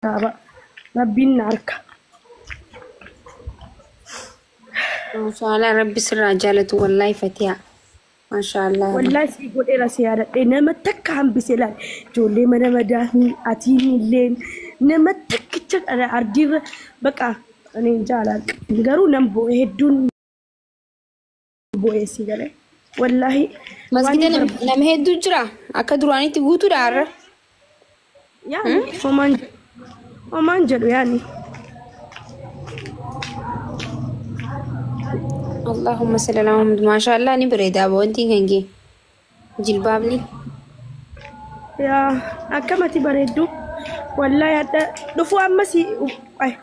kaaba. Rabbiin na harka. Maashaallah, Rabbi sirraa jaalatu wallahi Fatiha. Maashaallah. Wallahi si godheera, si yaadadhe, nama takka hambise laal. Ijoollee mana madaamii atiin illeen nama takkicha ardiirra baqa ani jaalladha. Garuu nan bo'e, hedduun bo'e si galee. Wallahi. Masgida nama hedduu jira. Akka duraanitti guutuudha har'a. Yaani homaan jedhu yaani. Allahumma salli ala Muhammad. Maashaallah, ni bareeda wanti kan kee. Jilbaabni. Yaa akkamati bareeddu. Wallahi hadha dhufuu ammas ay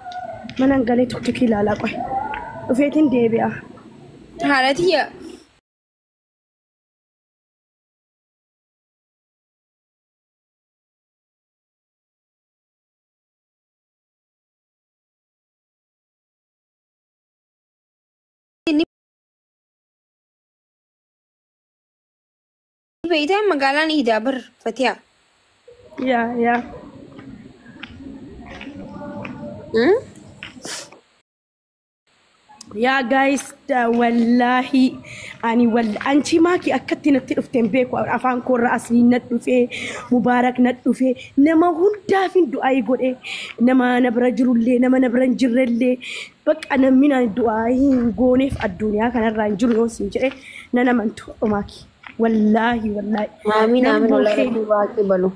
manan galee tuktukii ilaalaa qoy. Dhufeetiin deebi'a. Haadha tiyya. Ni beeytaa magaalaan Iidaa bar Fatiha. Yaa yaa. Yaa guys, wallaahi ani wal anchi maaki akkatti natti dhufteen beeku, afaan koorra asliin na dhufee, Mubaarak na dhufee, nama hundaafin du'aa godhe, nama na bira jirullee, nama na bira hin jirrellee, bakka namni na du'aa hin gooneef addunyaa kanarraa hin jiru yoo siin jedhe nan amantu maaki, wallaahi wallaahi. Amiin amiin, wallaahi Rabbi waaqi balu.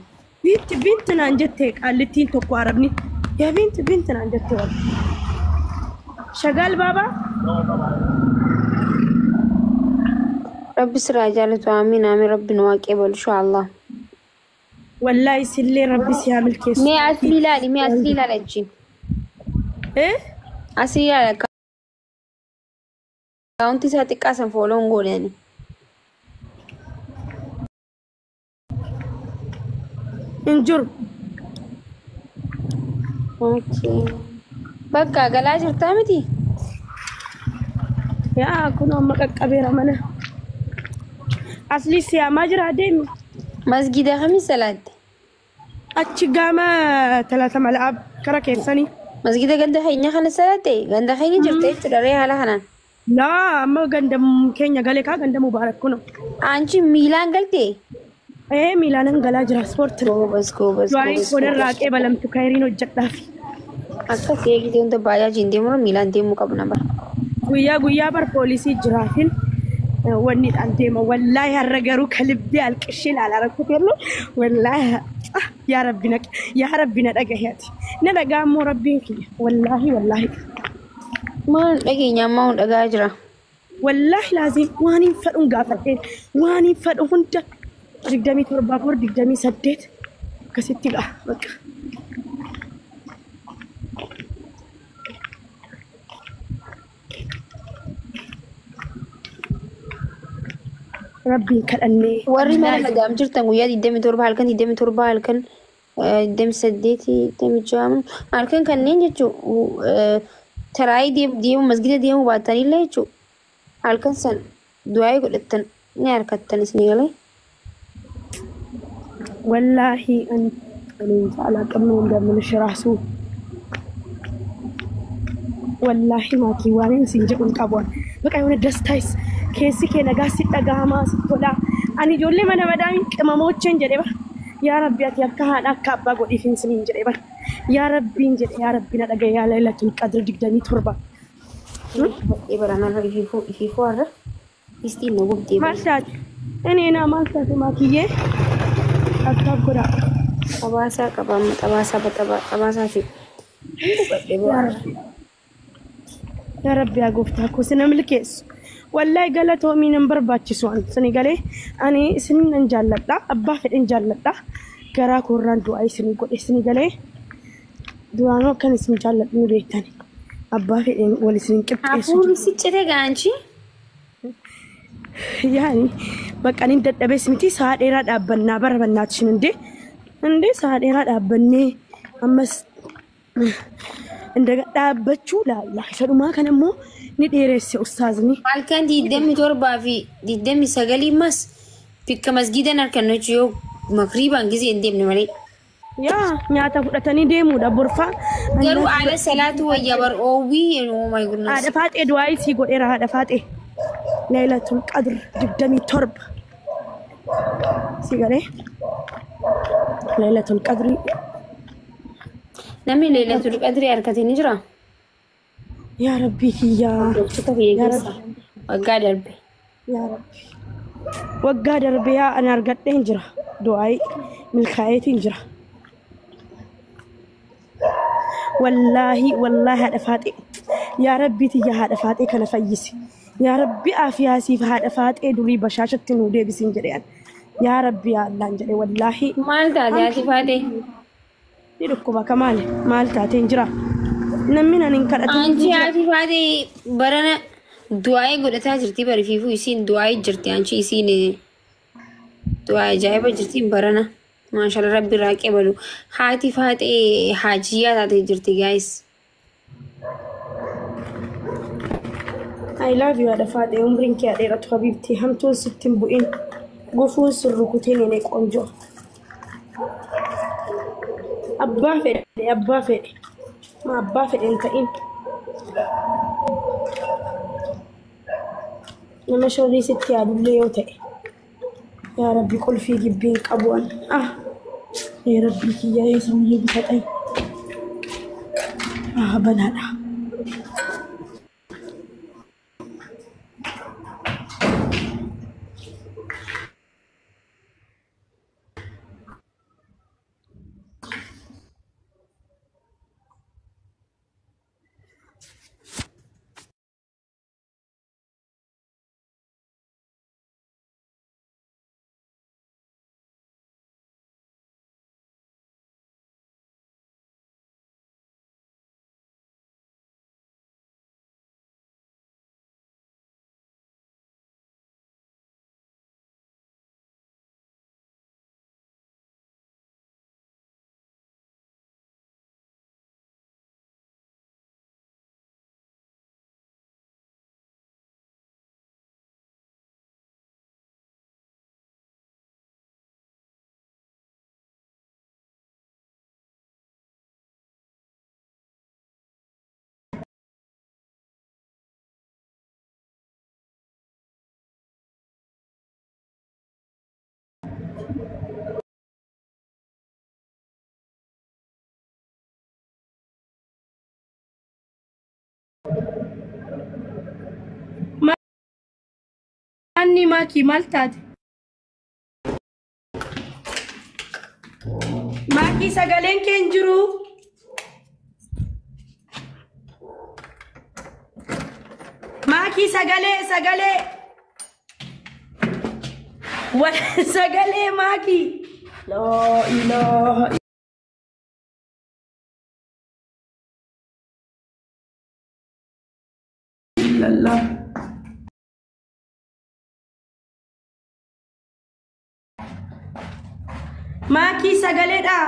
Binti binti naan jette qaallittiin tokko, arabni yaa binti binti naan jette wal. Shagaal baabaa. Rabbi sirraa jaalatu, amiin amiin, Rabbi nu waaqee balu inshaallah. Wallaahi sillee Rabbi si haa milkeessu. Mee asii ilaali, mee asii ilaali achi. Eh? Asii ilaali, akkaawuntii isaa xiqqaa san follow hin goone ani. Hin jiru. Okay. Bakka galaa jirtaa miti? Yaa kun amma qaqqabeera mana. Asli siyaamaa jira, deemi. Masgida kamii salaatte? Achi gaama talaata mala'aab kara keessanii. Masgida ganda keenya kana salaatte? Ganda keenya jirte jechuudha ree haala kanaan. Laa, amma ganda keenya galee kaa, ganda Mubaarak kuno. Anchi miilaan galtee? Ee, miilaanan galaa jira, ispoortii. Goobas goobas. Du'aayin goobas. koonarraa qeebalamtu, kayriin hojjedhaafi. Akkas eegitee hunda baajaajiin deemuu miilaan deemuu qabna bara. Guyyaa guyyaa bar poolisii jiraafin wanni dhaan deema. Wallaahi har'a garuu kalibbii alqishee ilaalaa rakkoo, wallaahi yaa rabbi na, yaa rabbi na dhagahe, ati na dhagaa immoo rabbiin kiyya, wallaahi wallaahi. Maal dhageenya ammaa hun dhagaa jira. Wallaahi laaziim waan hin fedhuun gaafadheen, waan hin fedhu hunda 27 4 28 akkasitti ga'a bakka. Rabbiin kadhannee. Warri mana madaam jirtan guyyaa 27 halkan, 27 halkan, 28, 26 halkan kanneen jechuun taraayii deemu masgida deemuu baatanillee jechuun halkan san du'aa godhattan ni harkattan isinii galee. Wallaahi ani አላቅም ነው እንደምልሽ ራሱ፣ wallaahi maatii waan sin jedhu hin qabu. በቃ የሆነ ደስታይስ keessi kee nagaa si dhagahama, si tola. Ani ijoollee mana madaamiin qimamoochan jedhe bara. Yaa Rabbi, ati akka haadha akka abbaa godhiifin siniin jedhe bara. Yaa Rabbiin jedhe, yaa Rabbi na dhagaye, yaa Lailatul Qadr 27. Baay'ee baranarra ifiifuu ifiifuu har'a istiin na gubdee. Maal taate? Inni naa maal taate maakiyyee? Akkaaf godhaa. Xabaasaa qaba amma, xabaasaa xabaasaa fi. Yaa Rabbi. Yaa Rabbi, yaa gooftaa koo sina milkeessu. Wallahi galatoomii nan barbaachisu waan sini galee, ani isin nan jaalladha, abbaa fedhen jaalladha, garaa koorraan du'aa isinii godhe isinii galee, duraanuu akkan isin jaalladhu ni beektani, abbaa fedhen wal isin qixxeessu. Hafuurri si cite gaanchi. Yaani bakka inni dadhabees miti, sa'a dheeraa dhaabbannaa bara bannaachin indee indee sa'a dheeraa dhaabbannee ammas indaga dhaabbachuu laalla, isa dhumaa kana immoo ni dheeresse ustaazni. Halkan 27 fi 29 mas bikka masgiidan harkannu jechuun yoo makriibaan gisee hin deemne malee. Yaa nyaata fudhatanii deemuudha borfaa. Garuu haala salaatu wayya bar oowwii, oh my goodness. Haadha faaxee du'aa isii godheera haadha faaxee. Laylatul Qadr 27. Si galee? Laylatul Qadri. Namni Laylatul Qadri harkatee ni jira? Yaa Rabbii kiyyaa. Hordoftoota kiyya Yaa keessa. Rabbi. Waggaa darbe. Yaa Rabbi. Waggaa darbe yaa ani argadheen jira. Du'aa milkaa'eetiin jira. Wallaahi wallaahi haadha faaxee. Yaa Rabbii tiyya haadha faaxee kana fayyisi. Yaa Rabbi aafiyaa siif haadha faaxee durii bashaashatti nuu deebisiin jedhe. Yaa Rabbi yaa Allaan jedhe wallaahi. Maal taate haati faatee? Ni dhukkuba kamaali maal taateen jira. Namni nan hin kadhatin. Anchi haati faatee barana du'aa'ee godhataa jirti barifiifuu isiin du'aa'ee jirti anchi isiin du'aa ajaa'iba jirti barana. Maashallah rabbi irraa qebalu. Haati faatee haajiyyaa taatee jirti guys. I love you haadha faaxee, umriin kee dheeratu habiibti, hamtuun sitti hin bu'in, gufuun sin rukutin inni qoonjoo. Abbaa fedhe abbaa fedhe ma abbaa fedhe hin ta'in nama sharrii sitti yaadullee yoo ta'e yaa Rabbi qulfii gibbiin qabu an ah yaa Rabbi kiyya yaa sawyee bitadhay ah banaadha. Manni maakii maal taate? Maakii sagaleen kee hin jiru. Maakii sagalee sagalee. Sagalee maakii. Laa ilaaha illallah. Maakii sagaleedha.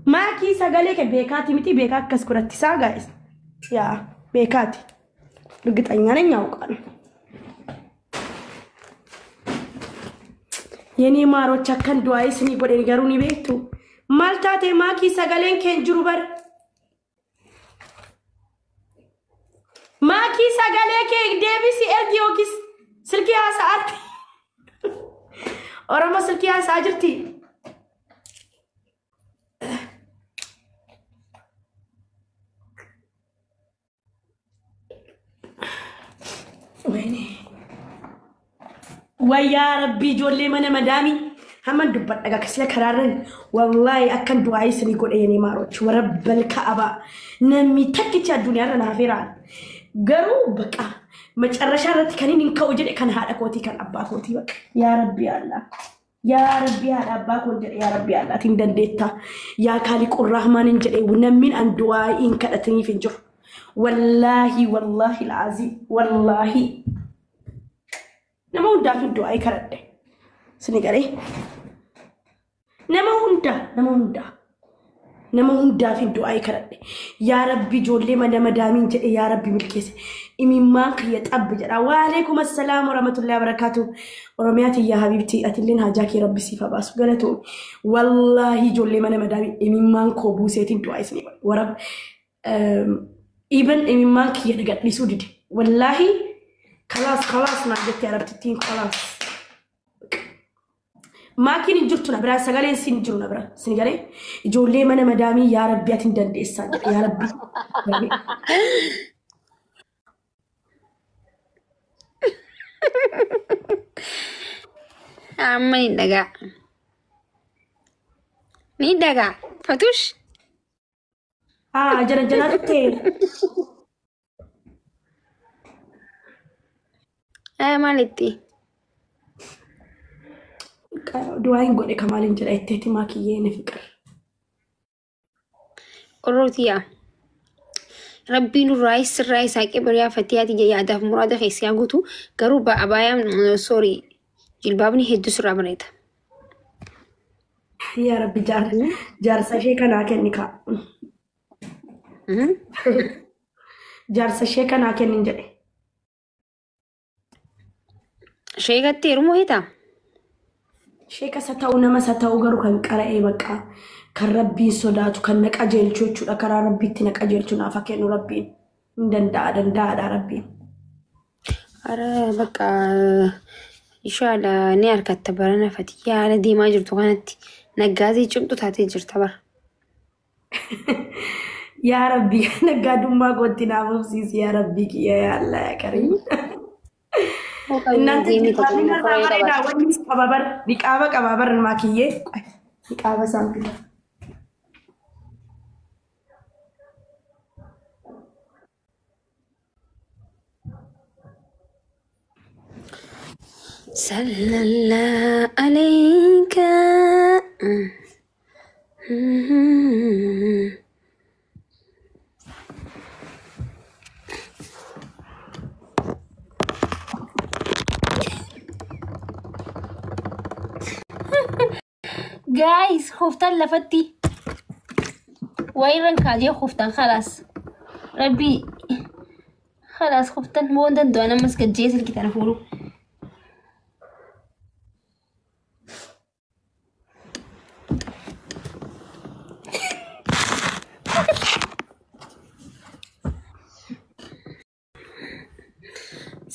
Maakii sagalee kee beekaati miti beekaa akkas godhattisaa gaa'is. Yaa beekaati. እርግጠኛ ነኝ ያውቃል። የኔ ማሮች akkan du'aa isinii godhe garuu ni beektu. Maal taate maakii sagaleen kee hin jiru bar. Maakii sagalee kee deebisi ergi yookiis silkii haasa'aatti. Oromoo silkii haasa'aa jirti. Wayne. Wayyaa Rabbii ijoollee mana madaamii hamman dubbadha kasila karaarran wallaahi akkan du'aa isinii godhe የኔ ማሮች ወረበል ከአባ namni takkichi addunyaarra naaf heeraan garuu baqa macarrashaa irratti kan inni hin ka'u jedhe kan haadha kootii kan abbaa kootii baqa yaa Rabbi Allah yaa Rabbi haadha abbaa koo jedhe yaa Rabbi Allah atiin dandeetta yaa kaaliqu rahmaan hin jedhe namni an du'aa hin kadhataniif hin jiru wallaahi wallaahi al'aazim wallaahi nama hundaaf hin du'aa kadhadhe sini garee Nama hunda, nama hunda. Nama hundaaf hin du'aa kadhadhe. Yaa Rabbi, ijoollee mana madaamiin jedhe, yaa Rabbi milkeesse. Imimmaan kiyya xabbi jedha. Waalaikum assalaam warahmatullahi wabarakatuh. Oromiyaa tiyya habiibti, atilleen hajaa kee Rabbi siif haa baasu. Galatoo. Wallaahi, ijoollee mana madaamiin imimmaan koo buuseetiin du'aa isinii godhe. Warab even imimmaan kiyya na gadhiisuu dide. Wallaahi, kalaas kalaas naan jette arabtittiin, kalaas. Maakiin hin jirtu na biraa, sagaleen siin jiru na bira. Sin galee ijoollee mana madaamii, yaa Rabbi ati hin dandeessaa jedhe, yaa Rabbi. Amma ni dhagaa. Ni dhagaa. Fatush. Haa, jana janaa dhuftee. Maalitti? Du'aa hin godhe kamaaliin jedha itteeti maakiyyee ni fiqir. Orootiyaa. Rabbiin nurraa sirraa isaa qibiriyaa fatiyaati yaadaaf muraada keessaa guutu, garuu abaayaan, sorry, jilbaabni hedduu sirraa bareeda. Yaa Rabbi, jaarsa ishee kanaa kenni kaa. Jaarsa ishee kanaa kenni jedhe. Sheekatti heerumuu hiitaa? Sheeka isa ta'u, nama isa ta'u, garuu kan qara'ee bakka kan Rabbiin sodaatu, kan na qajeelchu jechuudha. Karaa Rabbiitti na qajeelchu naaf haa kennu Rabbiin. Hin danda'a, danda'aadha Rabbiin. Ara bakka inshallah ni harkatta barana. Fatiyyaa, haala deemaa jirtu kanatti naggaatee cimtu taatee jirta bara. Yaa Rabbi, naggaadummaa kootti naaf obsiisi, yaa Rabbii kiyya, yaa Allah, yaa Kariim. Innaan jilbaabni narraa bareedaa, wanni qaba bar, niqaaba qaba bar maakiyyee, niqaaba isaan fida. Sallallahu alayka. Guys, khoftaan lafatti. Wayirran kaajee khoftaan khalaas. Rabbi khalaas khoftaan waan danda'an ammas gajjee silkii tana fuudhu.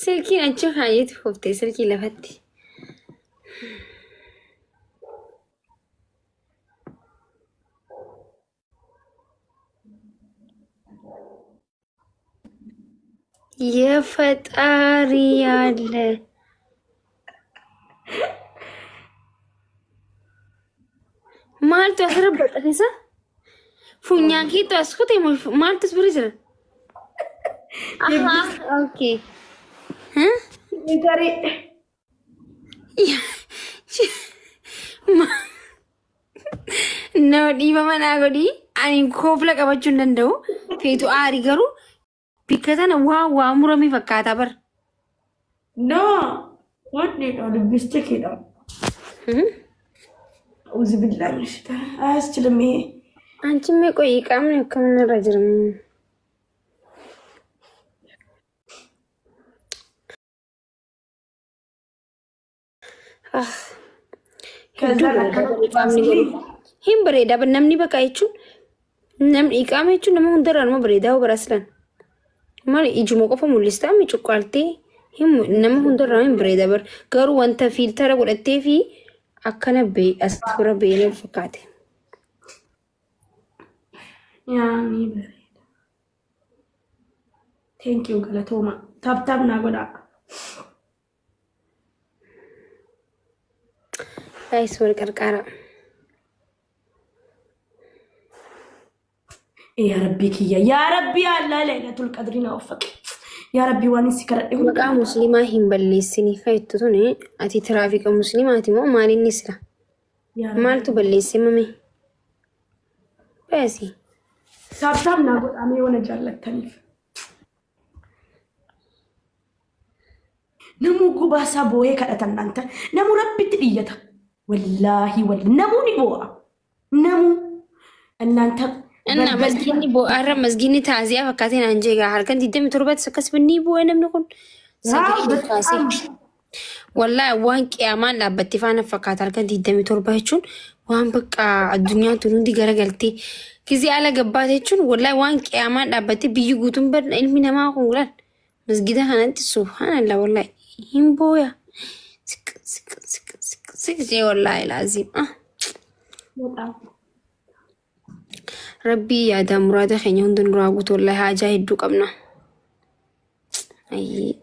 Silkiin achi kaayeeti koftee silkii lafatti. የፈጣሪ ያለ maaltu asirra baxxatisa? Funyaan keetu as kute, maaltu as bira jira? Ahaa, okay. Huh? Tarii. Nama dhiiba manaa godhii, ani koofla qabachuu hin danda'u. Feetu aarii, garuu bikka tana waa waa murame fakkaata bara. No, wanni dha lipstickidha. أعوذ بالله من الشيطان አያስችልም ይሄ። አንቺ ቆይ qaamni akkamin irra jira? ከዛ Qaamni garuu hin bareeda. Namni bakka jechuun namni qaama jechuun nama hundarraa nama bareedaa hoo baraslan. Maal ijuma qofa mul'istaa mi cuqqaaltee nama hundarraa hin bareeda bar, garuu wanta filter godhattee fi akkana bee as bira beela fakkaate. Yaa, ni bareeda. Thank you, galatooma. Tap tap naa godhaa. Guys, wal qarqaara. Yaa Rabbii kiyya, yaa Rabbii Allah, Laylatul Qadri na waffaqe. Yaa Rabbii, waan si kadhadhe hunda. Maqaa musliimaa hin balleessini ka'ettu tuni, ati tiraafika musliimaati moo maal inni sira? Yaa Rabbi. Maaltu balleesse mame? Baasi. Tap tap naa godhaa mee waan jaallattaniif. Namuu gubaasaa boo'ee kadhatan naanta. Namuu Rabbitti dhiyyata. Wallaahi wallaahi namuu ni boo'a. Namuu እናንተ እና masgiinni boo'aarra masgiinni taaziyaa fakkaateen aan jeegaa halkan 27 akkasuma ni boo'a namni kun sagalee kaasee. Wallaahi waan qiyaamaan dhaabbatti faana fakkaata halkan 27 jechuun waan bakka addunyaan tun hundi garagaltee gizee ala gabbaate jechuun wallaahi waan qiyaamaan dhaabbatti biyyi guutuun bar ilmi namaa kun gulaan masgida kanatti subhaanallah wallaahi hin booya. Siq siq siq siq siq jee wallaahi laaziim. በጣም Rabbii yaada muraada keenya hunda nurraa guutu, wallaahi haajaa hedduu qabna. Ayyee.